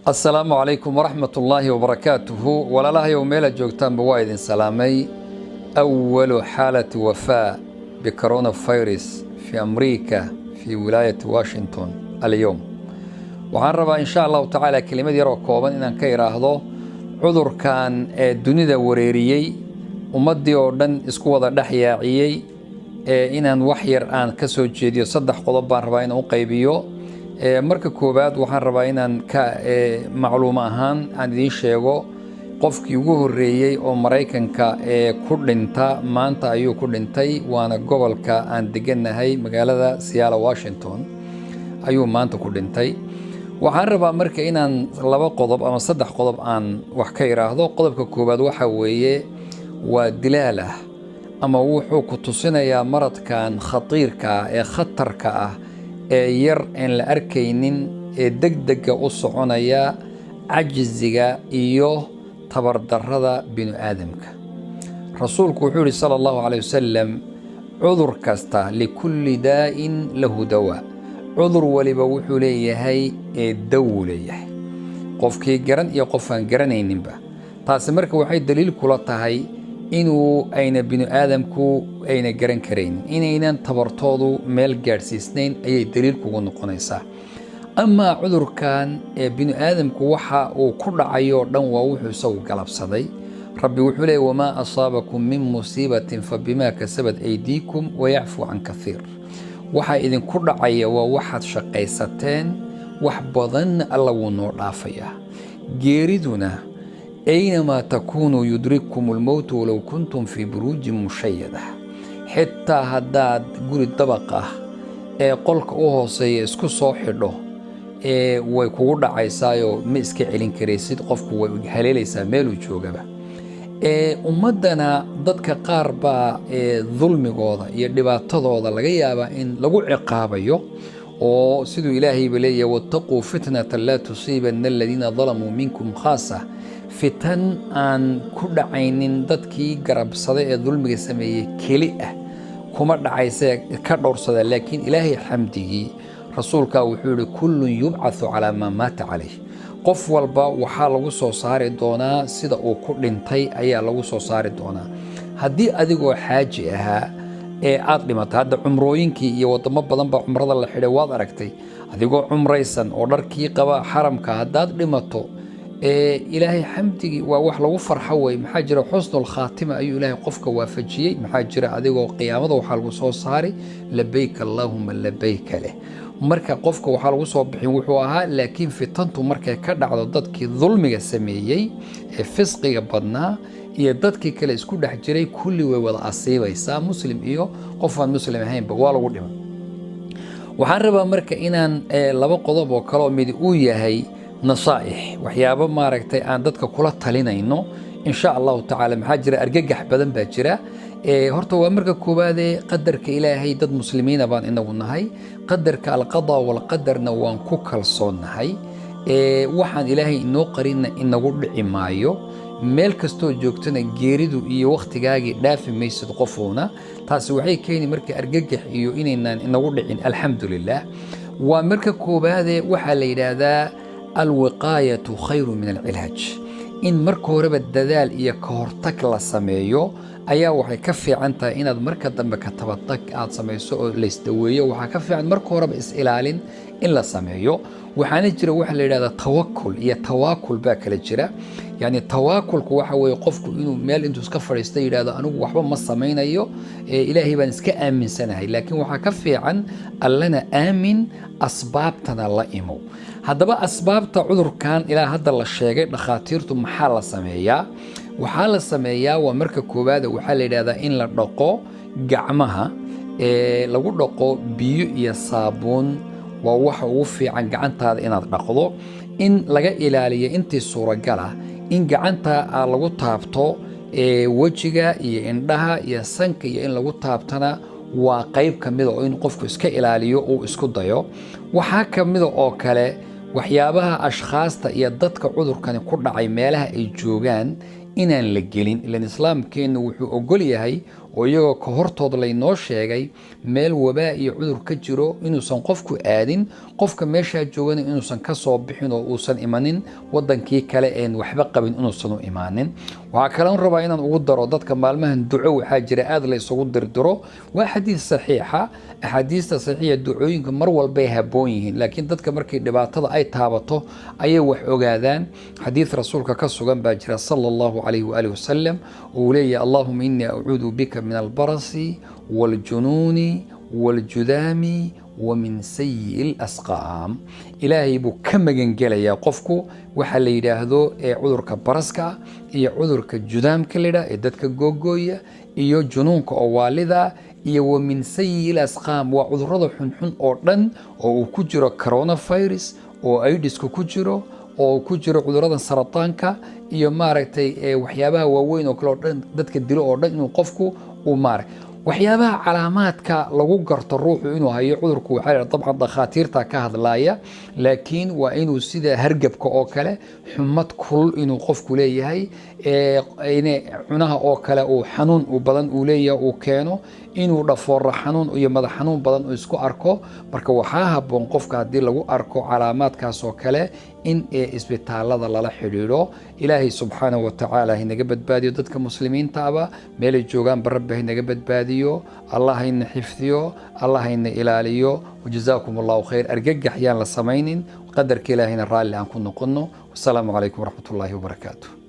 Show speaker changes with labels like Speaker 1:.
Speaker 1: Asalaamu calaykum waraxmat ullaahi wabarakaatuhu. Walaalahayow, meelaad joogtaanba waa idin salaamay. أول حالة وفاة بكورونا فيروس في أمريكا في ولاية واشنطن اليوم. Waxaan rabaa, insha Allahu tacaala, kelimad yaroo kooban inaan ka idhaahdo cudurkan ee dunida wareeriyey, ummaddii oo dhan isku wada dhex yaaciyey, ee inaan wax yar aan ka soo jeediyo. Saddex qodob baan rabaa inaan u qaybiyo. Marka koowaad, waxaan rabaa inaan ka macluum ahaan aan idiin sheego qofkii ugu horreeyey oo Maraykanka ee ku dhinta maanta ayuu ku dhintay, waana gobolka aan degannahay, magaalada Seattle, Washington ayuu maanta ku dhintay. Waxaan rabaa marka inaan laba qodob ama saddex qodob aan wax ka idhaahdo. Qodobka koowaad waxa weeye, waa dilaal ah ama wuxuu ku tusinayaa maradkan khatiirka ah ee khatarka ah ee yar aan la arkaynin ee degdega u soconaya cajziga iyo tabardarrada binu aadamka. Rasuulku wuxuu yihi, sala Allahu caleyh wasalam, cudur kasta, لكل داء له دواء, cudur waliba wuxuu leeyahay ee dawu leeyahay, qofkii garan iyo qof aan garanayninba. Taasi marka waxay daliil kula tahay inuu ayna binu aadamku ayna garan karaynin, inaynan tabartoodu meel gaadhsiisnayn ayay daliil kugu noqonaysaa. Amaa cudurkan ee binu aadamku waxa uu ku dhacayoo dhan waa wuxuu isagu galabsaday. Rabbi wuxuu leeyay: وما أصابكم من مصيبة فبما كسبت أيديكم ويعفو عن كثير. Waxaa idinku dhacaya waa waxaad shaqaysateen, wax badanna Alla wuu noo dhaafayaa. Geeriduna, أينما تكونوا يدرككم الموت ولو كنتم في بروج مشيدة. Xitaa haddaad guri dabaq ah ee qolka u hooseeya isku soo xidho, ee way kugu dhacaysaayo, ma iska celin karaysid. Qofku way haleelaysaa meeluu joogaba. Ee ummaddana dadka qaar baa ee dulmigooda iyo dhibaatadooda laga yaabaa in lagu ciqaabayo, oo siduu Ilaahayba leeyahay: واتقوا فتنة لا تصيبن الذين ظلموا منكم خاصة. Fitan aan ku dhacaynin dadkii garabsaday ee dulmiga sameeyey keli ah kuma dhacaysee, ka dhowrsada. Laakiin Ilaahay xamdigii, rasuulkaa wuxuu yihi: كل يبعث على ما مات عليه. Qof walba waxaa lagu soo saari doonaa sida uu ku dhintay ayaa lagu soo saari doonaa. Haddii adigoo xaaji ahaa ee aad dhimatay, hadda cumrooyinkii iyo wadamo badan baa cumrada la xidhay, waad aragtay, adigoo cumraysan oo dharkii qaba xaramka haddaad dhimato, ee Ilaahay xamdigii, waa wax lagu farxo wey. Maxaa jira? Xusnul khaatima ayuu Ilaahay qofka waafajiyey. Maxaa jira? Adigoo qiyaamada waxaa lagu soo saari لبيك اللهم لبيك leh. Marka qofka waxaa lagu soo bixin wuxuu ahaa. Laakiin fitantu markay ka dhacdo dadkii dulmiga sameeyey ee fisqiga badnaa iyo dadkii kale isku dhex jiray, kulli way wada asiibaysaa, muslim iyo qof aan muslim ahaynba waa lagu dhima. Waxaan rabaa marka inaan laba qodob oo kale oo mid uu yahay nasaa'ix, waxyaabo maaragtay aan dadka kula talinayno, insha Allahu tacaala. Maxaa jira? Argagax badan baa jira. Horta waa marka koowaadee, qadarka Ilaahay, dad muslimiina baan inagu nahay, qadarka القضاء والقدر na waan ku kalsoonnahay. Waxaan Ilaahay inoo qarinna inagu dhici maayo. Meel kastoo joogtana geeridu iyo wakhtigaagii dhaafi maysid qofuuna. Taasi waxay keeni marka argagax iyo inaynaan inagu dhicin, alxamdu lilah. Waa marka koowaadee, waxaa la yidhaahdaa: الوقاية خير من العلاج. In marka horeba dadaal iyo ka hortag la sameeyo ayaa waxay ka fiican tahay inaad marka dambe ka tabatag aad samayso oo laysdaweeyo. Waxaa ka fiican marka horeba is-ilaalin in la sameeyo. Waxaana jira waxa la yidhahdaa tawakul iyo tawaakul baa kala jira. Yani tawaakulku waxa weeye qofku inuu meel intuu iska fadhiista yidhahdo: "Anigu waxba ma samaynayo, Ilaahay baan iska aaminsanahay." Laakiin waxaa ka fiican: Allana aamin, asbaabtana la imow. Haddaba asbaabta cudurkan ilaa hadda la sheegay dhakhaatiirtu, maxaa la sameeyaa? Waxaa la sameeyaa, waa marka koowaada, waxaa la yidhahdaa in la dhaqo gacmaha, ee lagu dhaqo biyo iyo saabuun. Waa waxa ugu fiican gacantaada inaad dhaqdo. In laga ilaaliyo intii suuragala in gacanta lagu taabto wejiga iyo indhaha iyo sanka iyo in lagu taabtana waa qayb ka mida oo in qofku iska ilaaliyo uu isku dayo. Waxaa ka mida oo kale waxyaabaha ashkhaasta iyo dadka cudurkani ku dhacay meelaha ay joogaan inaan la gelin, ilan Islaamkeennu wuxuu ogol yahay. Oo iyagoo ka hortood laynoo sheegay meel wabaa iyo cudur ka jiro inuusan qofku aadin, qofka meeshaa joogana inuusan ka soo bixin oo uusan imanin wadankii kale een waxba qabin inuusan u imaanin. Waxaa kaloon rabaa inaan ugu daro dadka, maalmahan duco waxaa jira aada la isugu dirdiro. Waa xadiis saxiixa. Axaadiista saxiixa, ducooyinka mar walbay habboon yihiin, laakiin dadka markii dhibaatada ay taabato ayay wax ogaadaan. Xadiis rasuulka ka sugan baa jira, sala Allahu calayhi waaalih wasalam, uu leeyahay: "Allahuma innii acuudu bika min albarasi waaljunuuni waaljudaami wa min sayi lasqaam." Ilaahay buu ka magangelayaa qofku waxa la yidhaahdo ee cudurka baraska iyo cudurka judaamka la yidhahdo ee dadka googooya, iyo junuunka oo waalida, iyo wa min sayi lasqaam, waa cudurrada xunxun oo dhan, oo uu ku jiro coronavirus, oo AIDS-ka ku jiro, oo ku jiro cudurrada sarataanka iyo, maaragtay, waxyaabaha waaweyn oo kale oo dhan, dadka dilo oo dhan, inuu qofku uu maarag. Waxyaabaha calaamaadka lagu garto ruuxu inuu hayo cudurku waxaa la dabcan dhakhaatiirta ka hadlaaya, laakiin waa inuu sida hargabka oo kale xumad kulul inuu qofku leeyahay, in cunaha oo kale uu xanuun u badan uu leeyahay, uu keeno inuu dhafooro xanuun iyo madax xanuun badan uu isku arko. Marka waxaa habboon qofka haddii lagu arko calaamaadkaas oo kale in isbitaalada lala xidhiidho. Ilaahay subxaanahu watacaala haynaga badbaadiyo, dadka muslimiintaaba meelay joogaanba Rabbi haynaga badbaadiyo. Allah hayna xifdiyo, Allah hayna ilaaliyo. Wajazaakum Allahu khayr. Argagax yaan la samaynin, qadarka Ilaahayna raalli aan ku noqono. Wasalaamu calaykum waraxmat ullaahi wabarakaatu.